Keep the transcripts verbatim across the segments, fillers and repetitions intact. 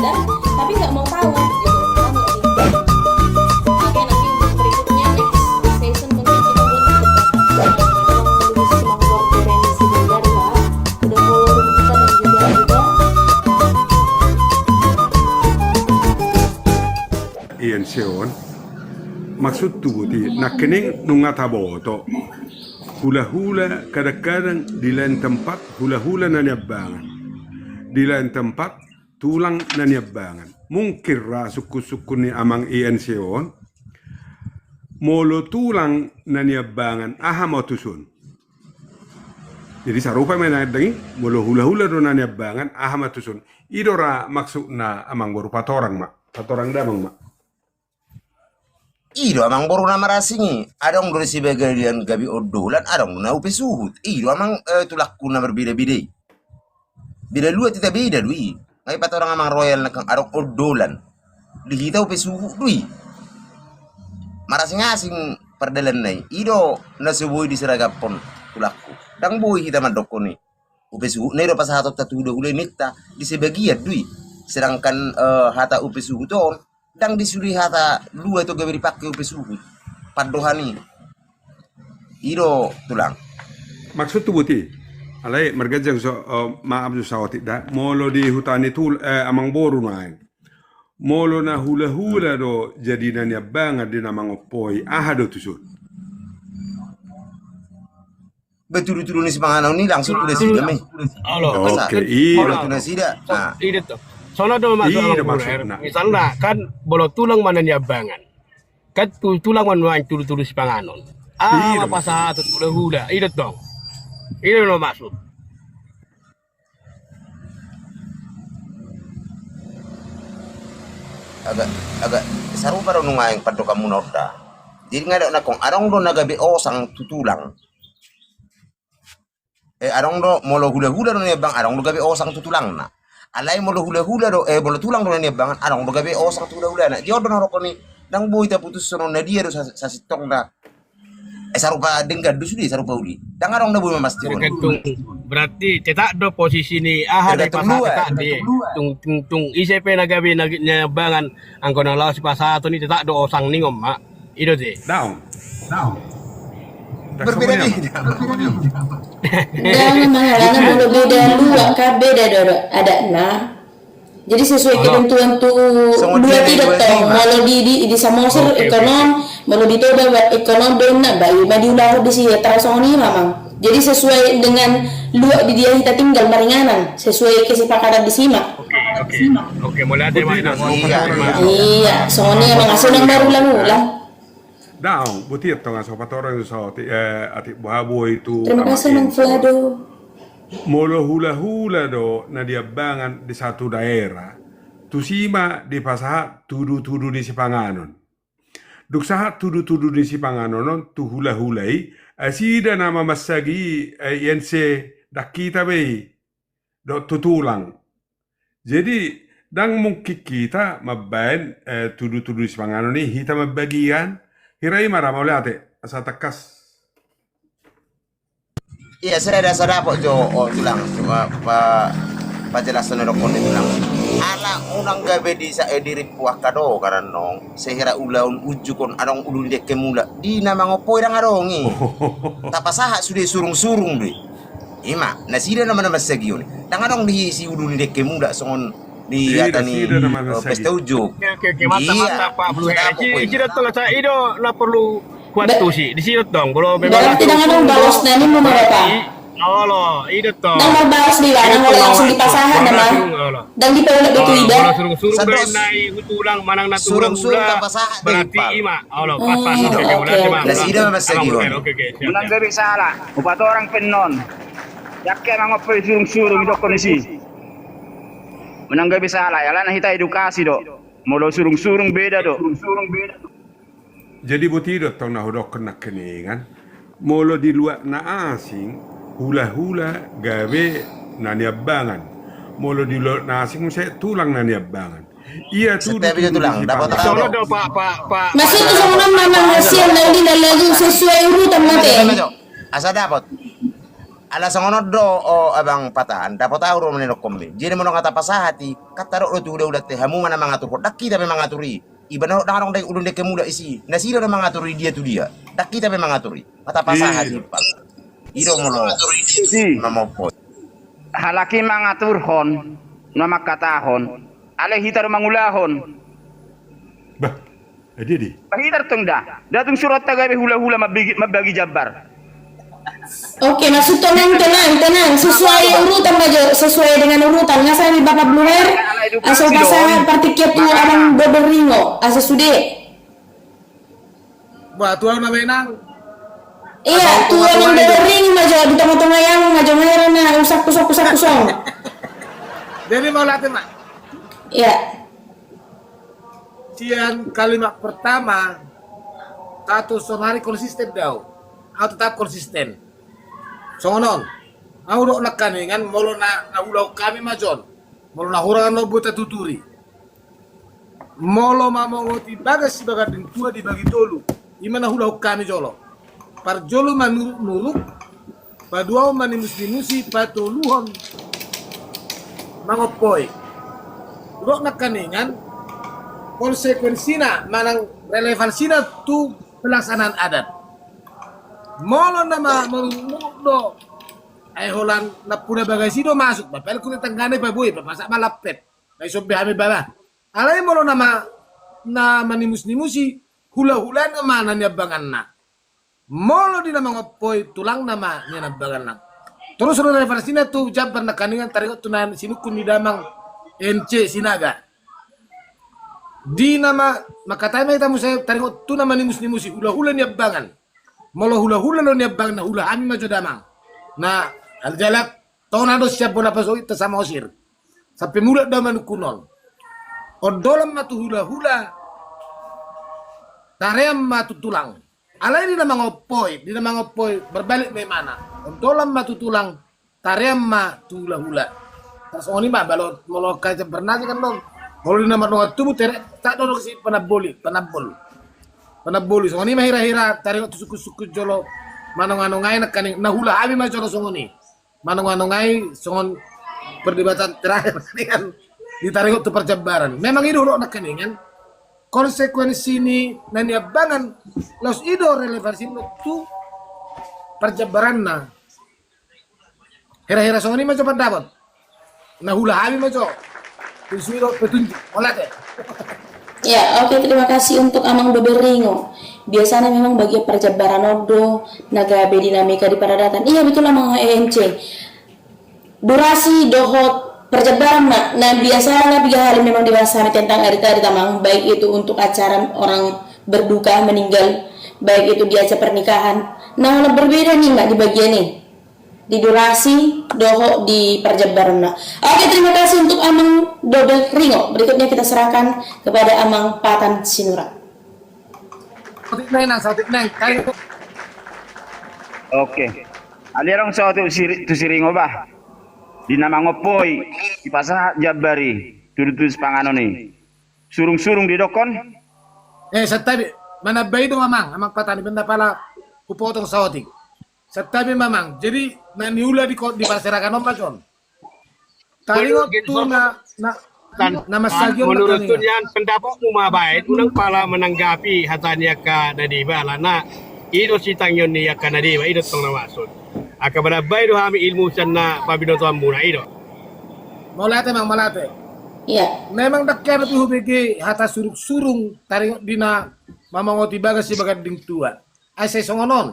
Tapi nggak mau tahu gitu. Paham nggak sih? Oke, nanti untuk berikutnya, next session mungkin kita buat untuk Batak. Tolong tulis nomor referensi Bulgaria. Udah follow kita dan juga udah. Ian Seon, maksudhu boti, nangkining nunga taboto. Hula-hula kadang-kadang di lain tempat, hula-hula na niambangan. Di lain tempat, tulang na niambangan. Mungkin ra sungkun-sungkun ni amang Ian Seon, molo tulang na niambangan, aha ma tuson? Jadi sarupa ma na denggan i, molo hula-hula do na niambangan, aha ma tuson? I do ra maksudna amang boru, patorang ma, patorang damang ma. I do amang boru na marasing i, adong do di sebagian gabe ondolan, adong do na upa suhut. I do amang, eh, tulangku na marbeda-beda i. Beda luat hita, beda do i. Nga i patorang amang Royal nangkin adong ondolan. Di hita upa suhut do i. Marasing-asing pardalanna i. I do na so boi diseragamhon tulangku. Ndang boi hita mandokkon i. Upa suhut na i do pasahatonta tu hula-hula i ninta, di sebagian do i. Sedangkan, eh, hata upa suhut on, ndang di sude hata luat on gabe dipangke upa suhut. Pandohan i. I do tulang. Maksudhu boti. Alai marganjang so, eh, maaf jo saotik da. Molo di huta ni tul-, eh, amang boru nuaeng. Molo na hula-hula do jadi na niambangan di na mangompoi, aha do tuson? Ba tudu-tudu ni sipanganon i langsung tu nasida ma i. Olo. Oke, i do. Tu nasida. Nah. I do tuh. Songon on do maksudna. Misalna kan molo tulang ma na niambangan. Kan tu-, tulang ma nuaeng tudu-tudu sipanganon. Ah, i do ma pasahaton tu hula-hula. I do tong. I do maksud. Agak, agak sarupa do nuaeng pandohanmuna on da. Jadi nga dok nangkin adong do na gabe osang tu tulang. Eh, adong do, molo hula-hula do na niambangan, adong do gabe osang tu tulangna. Alai molo hula-hula do, eh, molo tulang do na niambangan, adong do gabe osang tu hula-hulana. Jadi on do na hudokkon i, ndang boi taputushon on na dia do sa-, sasintongna. Eh, sarupa denggan do sude, sarupa uli. Ndang adong na boi mamastihon. Tergantung, berarti tetap do posisi ni aha do i, tergantung pasahat dua. Tetap do i. Tung, tung, tung, ise pe na gabe na, niambangan, anggo na laos dipasahaton i tetap do osang ninna on ma. I do te. Daong. Daong. Berbeda-beda. Ndang, masalahna molo beda luat kan beda do adatna. Jadi sesuai ketentuan tu luat i do tong. Molo di, di, di Samosir ingkon on, molo di Toba ingkon on do inna, ba i ma diulahon disi, terus songon i ma amang. Jadi sesuai dengan luat di dia hita tinggal maringanan, sesuai kesepakatan disi ma. Oke, oke. Oke, molo ate ma. Iya, songon i amang, asa unang marulang-ulang. Daong, boti tong, asa patorang so, eh, atik boha boi tu. Terima kasih amang Vlado. Molo hula-hula do na niambangan di satu daerah, tusi ma dipasahat tudu-tudu ni sipanganon. Dung sahat tudu-tudu ni sipanganon on tu hula-hula i, nasida na mamansagi i, eh, Ian Se, ndang hita be i. Dohot tu tulang. Jadi, ndang mungkin hita mambaen, eh, tudu-tudu sipanganon i, hita mambagian, hira i ma ra, mauliate, asa tangkas. Iya, sira da asa dapot jo, o, tulang, pa, pa, pajalason na dokkon ni tulang. Ala unang gabe di sa-, eh, dirimpu angka do, karannong, sehira ulaon unjuk on, adong ulu ni dengke mulak, di na mangompoi ndang adong i. Tapasahat sude surung-surung do i. Ima, nasida nama na mansagi on. Ndang adong di si ulu ni dengke mulak songon di hata ni, eh, pesta unjuk. Oke, oke, mantap, mantap, Pak Blue Hair. Isi, isi do tong, sa, i do na porlu kuantusi. Disi do tong, molo memang berarti ndang adong balos na ni muna, Pak. Olo, i do tong. Ndang marbalos di mana, molo langsung dipasahat nama. Ndang dipaulak be tu iba. Molo surung-surung do inna i tu tulang manang na tu hula-hula, berarti ima. Olo, pas, pas. Oke, oke. Nasida ma mansagi on. Oke, oke, siap, siap. Manang gabe sala, hupatorang pe annon. Ndang hea mangompoi surung-surung, didokkon disi. Manang gabe sala, alana hita edukasi do. Molo surung-surung beda do. Jadi boti do tong na hudokkon nangkiningan. Molo di luat na asing, hula-hula gabe na niambangan. Molo di luat na asing muse tulang na niambangan. Ia tudu-tudu tulang, dapot. Solo do, Pak, Pak, Pak. Maksudhu songon on ma, Mang, sian na uli na lagu sesuai urutan ma te. Asa dapot. Ala songon on do, o, abang Patan, dapot ahu do na nidokkon be. Jadi molo nga tapasahat i, kan tadok do tu ulaulanta i, hamu ma na mangaturhon, ndang hita pe mangatur i. Iba na ndang adong dai ulun dengke mulak isi. Nasida do mangatur i dia tu dia. Ndang hita pe mangatur i. Nga tapasahat i, Patan. I do molo. Isi. Molo nga poin. Halak i mangaturhon, na mangkatahon. Alai hita do mangulahon. Bah. Eh, dia, dia. Bah, hita do tong da. Nda tung suruhonta gabe hulahula mambagi, mambagi jambar. Oke, maksud tenang, tenang, tenang. Sesuai urutan ma jo, sesuai dengan urutan. Nga sami Bapak Blumer, asa pasahat partingkian tu Abang Dodo Ringo, asa sude. Bah, tu ahu na menang. Iya, tu Abang Dodo Ringo ma jo, di tonga-tonga i ma jo, nga hera na usak, usak, usak, usak. Jadi mauliate ma. Iya. Sian kalimat pertama, tato sonari konsisten do ahu. Ahu tetap konsisten. Songon on. Ahu dok nangkaningan, molo na, na hulahula hami ma jo on. Molo na hurang na boi tatuturi. Molo mamongoti bagas si baganding tua dibagi tolu. I ma na hulahula hami jolo. Parjolo manuruk-nuruk, paduahon manimus-nimusi, patoluhon mangompoi. Dok nangkaningan, konsekuensina manang relevansina tu pelaksanaan adat. Molo na ma-, manuruk-nuruk do, ai holan nampuna bagas i do masuk, bapel kuli tanggana i paboi, papasak ma lampet. Ai sombe hami baba. Alai molo na ma-, na manimus-nimusi, hulahulana ma na niambanganna. Molo di na mangompoi, tulangna ma na niambanganna. Torus ro relevansina tu jambar nangkaningan taringot tu na sinungkun ni damang M C Sinaga. Di na ma-, mangkatai ma hita muse taringot tu na manimus-nimusi, hulahula niambangan. Molo hulahula do niambangan, na hula hami ma jo damang. Na, aljalat, tona do sian bona pasoit ta Samosir. Sampe mulak do manungkun on. Ondolan ma tu hulahula, tarean ma tu tulang. Alai di na mangompoi, di na mangompoi, berbalik ma imana. Ondolan ma tu tulang, tarean ma tu hulahula. Tarsongon i ma, molo, molo kaca bernasi kan dong. Molo di na mardongan tubu, tere, tak dodok si panamboli, panambol. Panamboli, songon i ma hira-hira, taringot tu sungkun-sungkun jolo, manonga-nongai nangkaning, na hula hami ma jolo songon i. Manonga-nongai songon perdebatan terakhir kan, di taringot tu parjambaran. Memang i do dok nangkaningan konsekuensi ni na niambangan, laos i do relevansi tu parjambaranna. Hira-hira songon i ma jo pandapot. Na hula hami ma jo. Tusi do petunjuk. Mauliate. Ya, oke, terima kasih untuk Amang Dodo Ringo. Biasana memang bagian parjambaran on do na gabe dinamika di paradaton. Iya, betul, Amang E N C. Durasi dohot parjambaran na, na biasana na piga hali memang dibahas hami tentang adat-adat, Amang, baik itu untuk acara orang berduka, meninggal, baik itu di acara pernikahan. Na, holan berbeda ninna di bagian i. Di durasi dohot di parjambaranna. Oke, terima kasih untuk Amang Dodo Ringo. Berikutnya kita serahkan kepada Amang Patan Sinurat. Saotik nai, nang saotik nai. Oke. Alai adong saotik tu si Ri-, tu si Ringo bah. Di na mangompoi, dipasahat jambar i, tudu-tudu sipanganon i. Surung-surung didokkon. Eh, santabi, manambai do Amang, Amang Patan i, benda pala hupotong saotik. Santabi ma Amang. Jadi na niula di ko-, di parserakan on ma jo on. Taringot tu na, na, na mansai on. Menurut tu nian pendapatmu ma baen, unang pala menanggapi hata ni angka na deba, alana i do sitangion ni angka na deba, i do tong na maksud. Angka manambai do hami ilmu sian na pabinotoanmuna, i do. Mauliate Amang, mauliate. Iya. Memang ndang hea dope hubege hata surung-surung taringot di na mamongoti bagas si baganding tua. Ai sai songon on.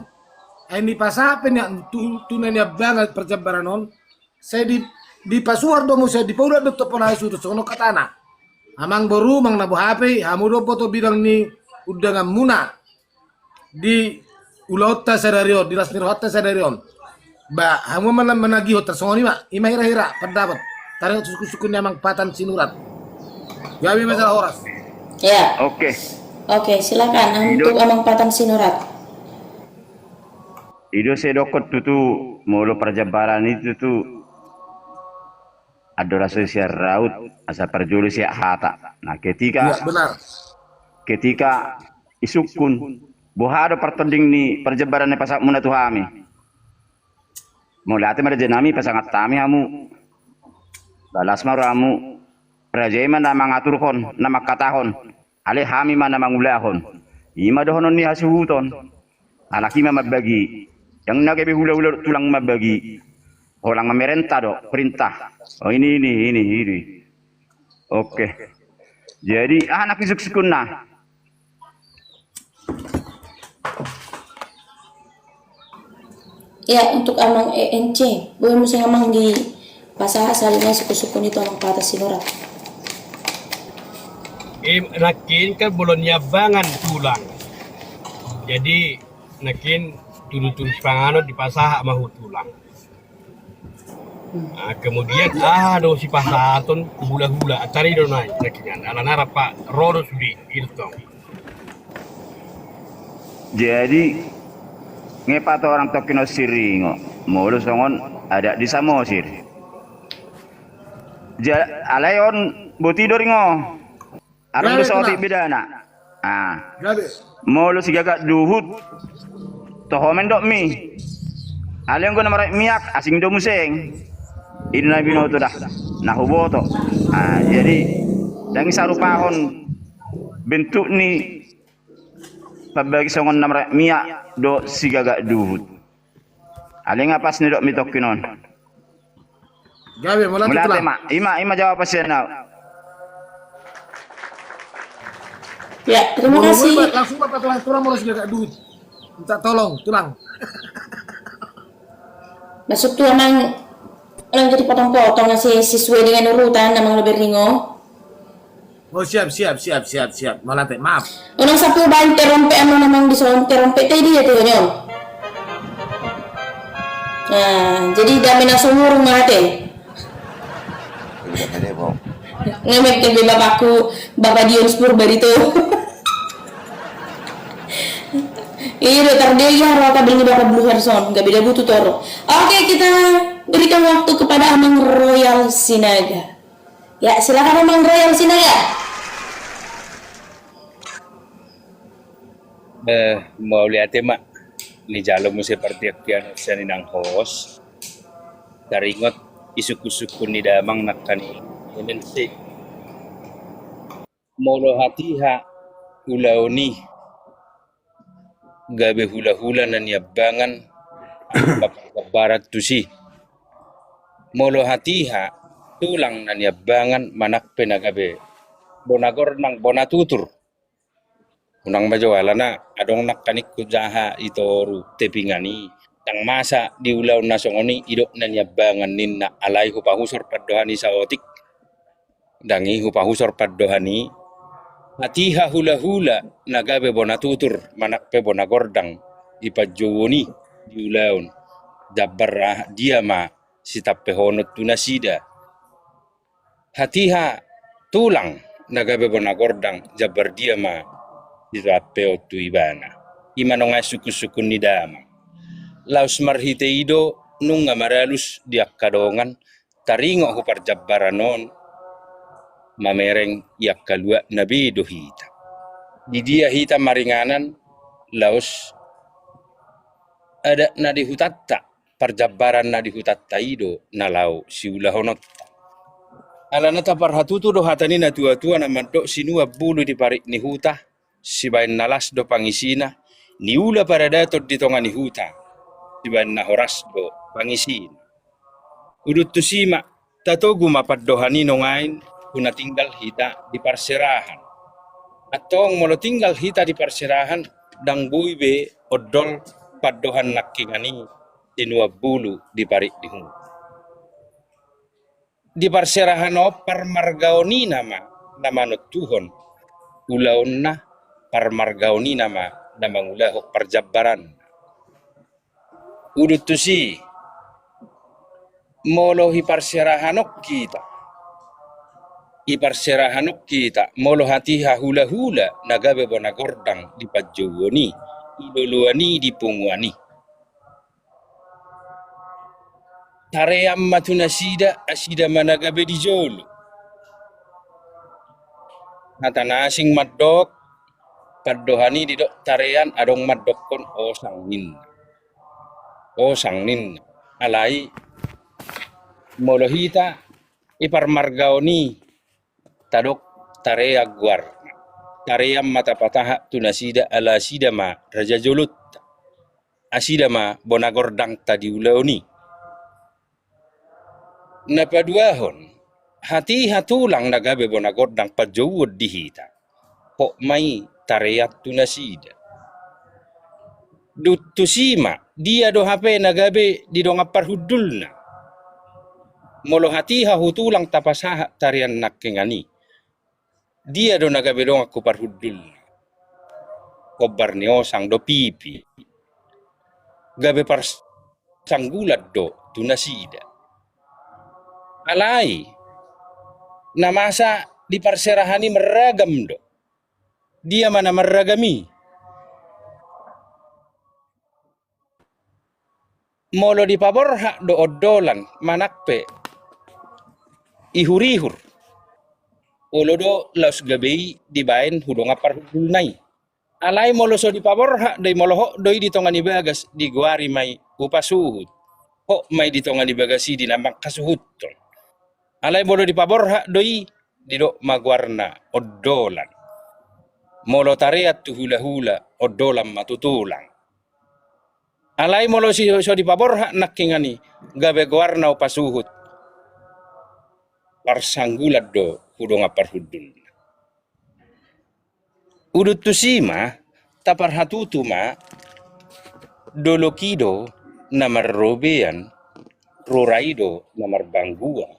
Ai nipasahat pe nian tu, tu na niambangan parjambaran on. Sai di, dipasuar do muse, dipaulak do tu pola suhut, songon on hatana. Amang boru, manang na boha pe i, hamu do boto bidang ni undanganmuna di ulaonta sadari on, di las ni rohanta sadari on. Ba, hamu ma na managihon, tarsongon i ma, i ma hira-hira pandapot. Taringot sungkun-sungkun ni Amang Patan Sinurat. Gabe ma jala horas. Ya. Oke. Oke, silakan untuk Amang Patan Sinurat. I do sai dokkon tutu, molo parjambaran i tutu andorang so sian raut, asa parjolo sian hata. Nah, ketika, iya, benar, ketika isungkun, boha do partonding ni parjambaran na pasahatmuna tu hami? Mauliate ma raja nami, pasangat hami hamu. Balas ma rohamu. Raja i ma na mangaturhon, na mangkatahon. Alai hami ma na mangulahon. I ma dohonon ni hasuhuton. Halak i ma mambagi. Ndang na gabe hulahula tulang mambagi. Holan mamerenta do, perintah. Oh, ini, ini, ini, ini. Oke. Jadi, ah, anak isuk-sukun nah. Ya, untuk amang E N C, boi muse amang dipasahat sahali nai suku-suku ni tu amang Patas Sinurat. Eh, nangkin kan bolon niambangan tulang. Jadi, nangkin tudu-tudu sipanganon dipasahat ma tu tulang. Ah, kemudian, ah, do sipasahaton hula-hula, atari do nai, nangkin, alana rap ro do sude, gitu. Jadi, nge patorang tokkinon siringo. Molo songon adat di Samosir. Ja-, alai on boti do ringo. Adong do saotik bedana. Ah. Molo sigagak duhut. Toho mendok mi. Alai anggo na maraek miak, asing do muse. I do na binoto da. Na huboto. Ah, jadi, ndang i sarupahon bentuk ni pambagi songon na maraek miak dohot sigagak duhut. Alai nga pas nidok mi tokkinon. Gabe, mauliate ma. I ma, i ma jawaban sian au. Ya, terima kasih. Langsung ma patorang tulang molo sigagak duhut. Minta tolong, tulang. Masuk tu amang, amang jadi potong-potong na sesuai dengan urutan, amang Loberingo. Oh, siap, siap, siap, siap, siap. Mauliate, maaf. Unang sampe baen terompet, amang, amang dison terompet, te dia tu nyo. Nah, jadi dame na sumurung ma te. Ngemek ke be bapakku, Bapak Dion Spur Barito. Iya, do tardege ya, roha kabel ni Bapak Blue Harson, gak beda butuh toro. Oke, kita berikan waktu kepada Amang Royal Sinaga. Ya, silakan Amang Royal Sinaga. Eh, mauliate ma. Nijalo muse pardiakkian sian inang host. Taringot isuk-sukun ni damang nangkaning M N C. Molo hatiha ulaon i gabe hula-hula na niambangan, barat tusi. Molo hatiha tulang na niambangan manang pe na gabe bona gordang, bona tutur. Unang ma jo alana adong nangkaning hujaha i toru tepingan i. Ndang masa di ulaon na songon i, idok na niambangan ninna, alai hupahusor pandohan i saotik. Ndang i hupahusor pandohan i. Hatiha hula-hula na gabe bona tutur manang pe bona gordang di panjouon i di ulaon. Jambar ah, dia ma sitampehonon tu nasida. Hatiha tulang na gabe bona gordang jambar dia ma sitampehon tu ibana. I ma nunga isuk-sukun ni damang. Laos marhite i do nunga maralus di angka dongan taringot hu parjambaran on mamereng i angka luat na be do hita. Di dia hita maringanan laos adat na di hutanta, parjambaran na di hutanta i do na laho siulahononta. Alana taparhatutu do hata ni na tua-tua na mandok sinuan bulu di parik ni huta, sibaen na las do pangisina, niula paradaton di tonga ni huta, sibaen na horas do pangisina. Udut tusi ma, tatogu ma pandohan i nungain, huna tinggal hita di parserahan. Antong molo tinggal hita di parserahan, ndang boi be ondol pandohan nangkiningan i, sinuan bulu di parik ni huta. Di parserahan on parmargaon i nama na manontuhon ulaonna, parmargaon i nama na mangulahon parjambaran. Udut tusi, molo i parserahan on hita, i parserahan on hita, molo hatiha hula-hula na gabe bona gordang di panjouon i, di loloan i, di punguan i. Tarean ma tu nasida, nasida ma na gabe di jolo. Hata na asing mandok, pandohan i didok tarean adong mandokkon osang ninna. Osang ninna. Alai molo hita, i parmargaon i tadok Tarean goarna. Tarean ma tapataha tu nasida, ala nasida ma raja jolonta. Nasida ma bona gordangta di ulaon i. Na paduahon, hatiha tulang na gabe bona gordang panjouon di hita, hot ma i tarean tu nasida. Dung tusi ma, dia do hape na gabe di dongan parhundulna? Molo hatiha tu tulang tapasahat tarean nangkiningan i, dia do na gabe dongan tu parhundulna? Hombar ni osang do pipi. Gabe parsanggulan do tu nasida. Alai na masa di parserahan i marragam do. Dia ma na marragam i? Molo dipaborhat do ondolan manang pe ihur-ihur, olo do laos gabe i dibaen tu dongan parhundulna i. Alai molo so dipaborhat do i, molo hot do i di tonga ni bagas, digoari ma i upa suhut. Hot ma i di tonga ni bagas i di na manghasuhuthon. Alai molo dipaborhat do i, didok ma goarna ondolan. Molo tarean tu hula-hula, ondolan ma tu tulang. Alai molo si, so dipaborhat nangkiningan i, gabe goarna upa suhut, parsanggulan do tu dongan parhundulna. Dung tusi ma, taparhatutu ma, dolok i do na marrobean, rura i do na marbangguan.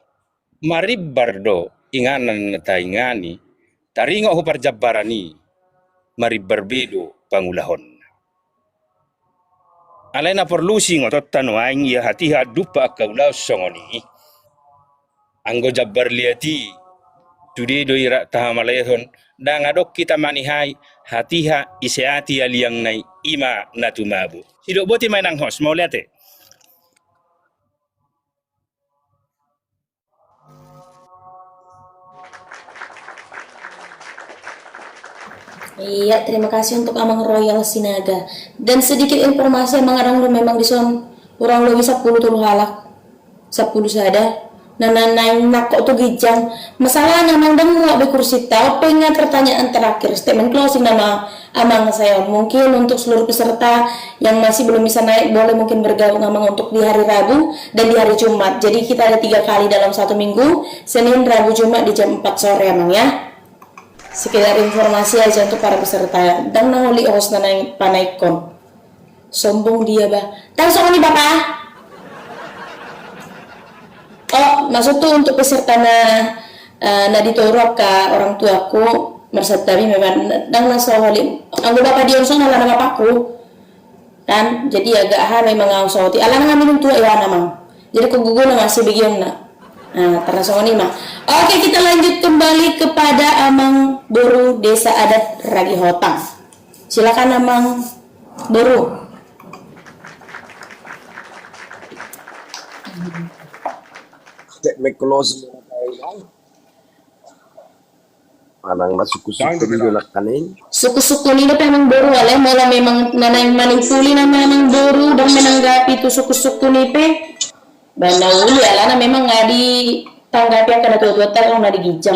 Marimbar do inganan na taingani, taringot tu parjambaran i, marimbar be do pangulahonna. Alai na porlu siingotonta nuaeng, ia hatiha andumpa angka ulaon songon i, anggo jambar liat i, sude do i rap tahamalehon, ndang adong hita manihai, hatiha iseati aliangna i, i ma na tumabo. Sidok boti ma inang host, mauliate. Iya, terima kasih untuk Amang Royal Sinaga. Dan sedikit informasi, Amang, adong do memang dison kurang lebih sampulu tolu halak, sampulu sada. Na, na, na, nangkok tu ginjang. Masalahnya, Amang, ndang muat be kursinta. Oke, ingat pertanyaan terakhir, statement closing nama Amang saya. Mungkin untuk seluruh peserta yang masih belum bisa naik, boleh mungkin bergabung, Amang, untuk di hari Rabu dan di hari Jumat. Jadi kita ada tiga kali dalam satu minggu, Senin, Rabu, Jumat di jam empat sore, Amang, ya. Sekedar informasi aja untuk para peserta. Ndang na holi host na naeng panaikkon. Sombong dia, bah. Ndang songon i, Bapa. Oh, maksudku untuk peserta na, eh, na ditoru angka orang tuaku, marsantabi memang, ndang na so holi. Anggo Bapa Dion songon alana bapakku. Kan? Jadi agak aha memang au so hoti. Alana nga minum tua iwana, Amang. Jadi kogogona ma sibegeonna. Nah, terasa songon i ma. Oke, kita lanjut kembali kepada Amang Boru Desa Adat Ragi Hotang. Silakan, Amang Boru. Cek mic close. Manang na suku-suku ni do nangkaning. Suku-suku ni do pe, Amang Boru, alai molo memang na naeng manimpuli nama Amang Boru, ndang menanggapi tu suku-suku ni pe. Ba na uli, alana memang nga ditanggapi angka na tua-tua, taro na di ginjang.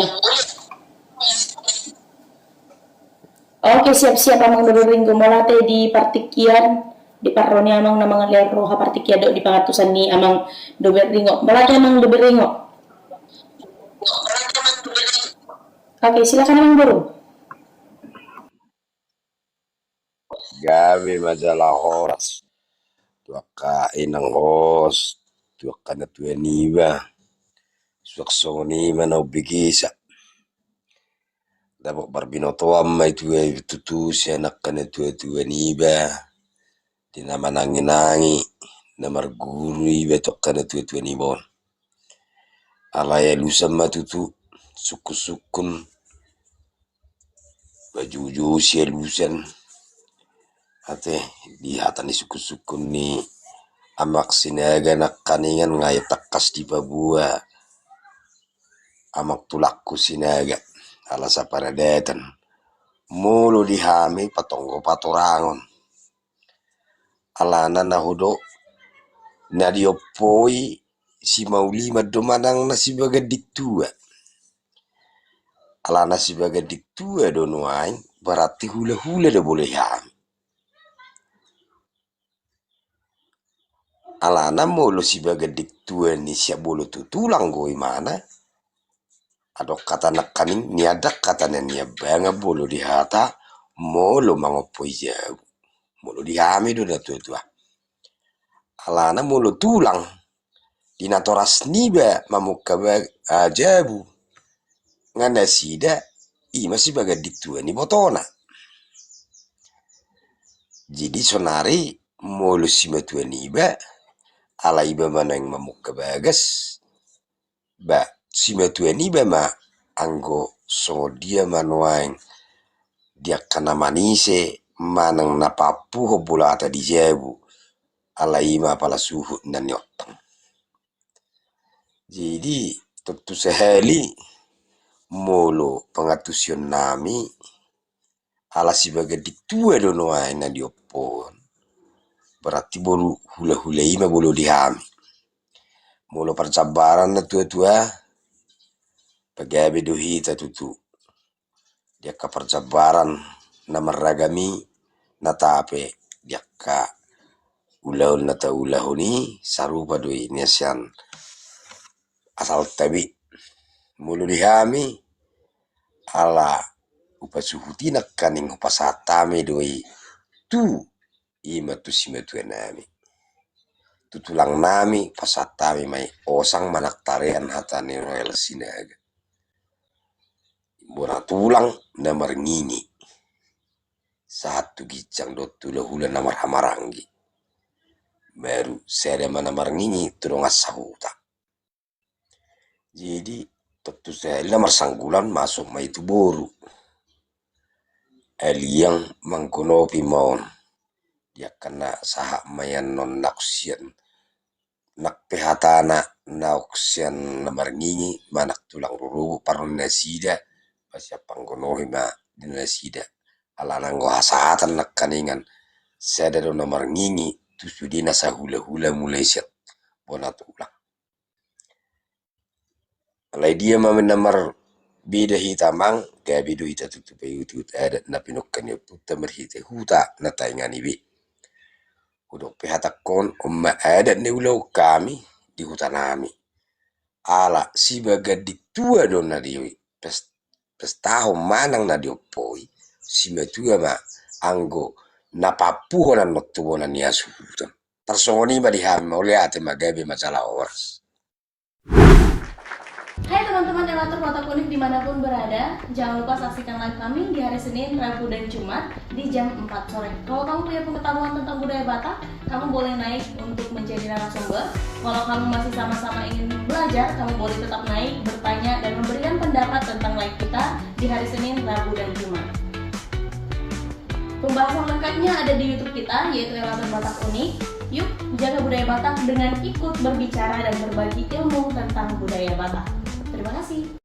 Oke, siap-siap Amang Dobe Ringo, mauliate di partingkian, di parro ni Amang na mangalean roha partingkian dohot di pangantusan ni Amang Dobe Ringo. Mauliate Amang Dobe Ringo. Oke, silakan Amang Boru. Gabe ma jala horas tu angka inang host, tu angka na tua niba. Suang songon i ma na umbegesa. Dapot parbinotoan ma i tutu sian angka na tua-tua niba, di na manangi-nangi, na marguru iba tu angka na tua-tua niba on. Alai alusan ma tutu, sungkun-sungkun, pajujur sialusan. Ate, di hata ni sungkun-sungkun ni Amang Sinaga nangkaningan nga i tangkas dipaboa Amang tulangku Sinaga, ala saparadatan. Molo di hami patonggo patorangon. Alana na hudok Na diompoi Simanjuntak do manang na Sibaganding Tua. Alana Sibaganding Tua do nuaeng, berarti hulahula do molo di hami. Alana molo Sibaganding Tua ni siap molo tu tulang do imana. Adong hata nangkaning, nian ndang hata na niambangan molo di hata molo mangompoi jabu. Molo di hami do natuatua. Alana molo tulang, di natoras niba mamungka ba-, ah, jabu, nga nasida, ima Sibaganding Tua ni ibotona. Jadi saonari molo simatua niba, ala iba ma nuaeng mamungka bagas, ba simatua niba ma anggo songon dia ma nuaeng di angka na manise manang na paampuhon bolata di jabu, ala ima pala suhut na niontang. Jadi tontu sahali molo pangantusion nami, ala Sibaganding Tua do nuaeng na diompon, berarti molo hulahula ima molo di hami. Molo parjambaran natuatua, pagabe do hita tutu di angka parjambaran na marragam i, na tape di angka ulaon na taulahon i, sarupa do i na sian asalta be. Molo di hami, ala hupasuhut i nangkaning hupasahat hami do i tu, ima tu simatua nami, tu tulang nami, pasahat hami ma i, osang manang tarean hata ni Royal Sinaga. Bona tulang na marngingi, sahat tu ginjang dohot tu hulahula na marhahamaranggi. Baru sada ma na marngingi tu dongan sahuta. Jadi tontu sahali na marsanggulan masuk ma i tu boru. Aliang manggonopi ma on. Di angka na sahat ma i annon, nang sian, nang pe hatana, nang sian na marngingi manang tulang rorobot parrohon nasida, ba sian panggonohi ma di nasida. Alana anggo hasahatan nangkaningan, sada do na marngingi tu sude na sahulahula mulai sian bona tulang. Alai dia ma na marbeda hita, amang? Gabe do hita tutu paihutihut adat na pinungka ni ompunta marhite huta na taingan i be. Hudok pe hatangkon, on ma adat na ulaon hami di huta nami. Ala Sibaganding Tua do na di pes-, pestahon manang na diompoi, simatua ma anggo na paampuhon annon tu bona ni hasuhuton. Tarsongon i ma di hami, mauliate ma, gabe ma jala horas. Hai teman-teman Elator Batak Unik dimanapun berada, jangan lupa saksikan live kami di hari Senin, Rabu, dan Jumat di jam empat sore. Kalau kamu punya pengetahuan tentang budaya Batak, kamu boleh naik untuk menjadi narasumber. Kalau kamu masih sama-sama ingin belajar, kamu boleh tetap naik, bertanya, dan memberikan pendapat tentang live kita di hari Senin, Rabu, dan Jumat. Pembahasan lengkapnya ada di YouTube kita, yaitu Elator Batak Unik. Yuk, jaga budaya Batak dengan ikut berbicara dan berbagi ilmu tentang budaya Batak. Terima kasih.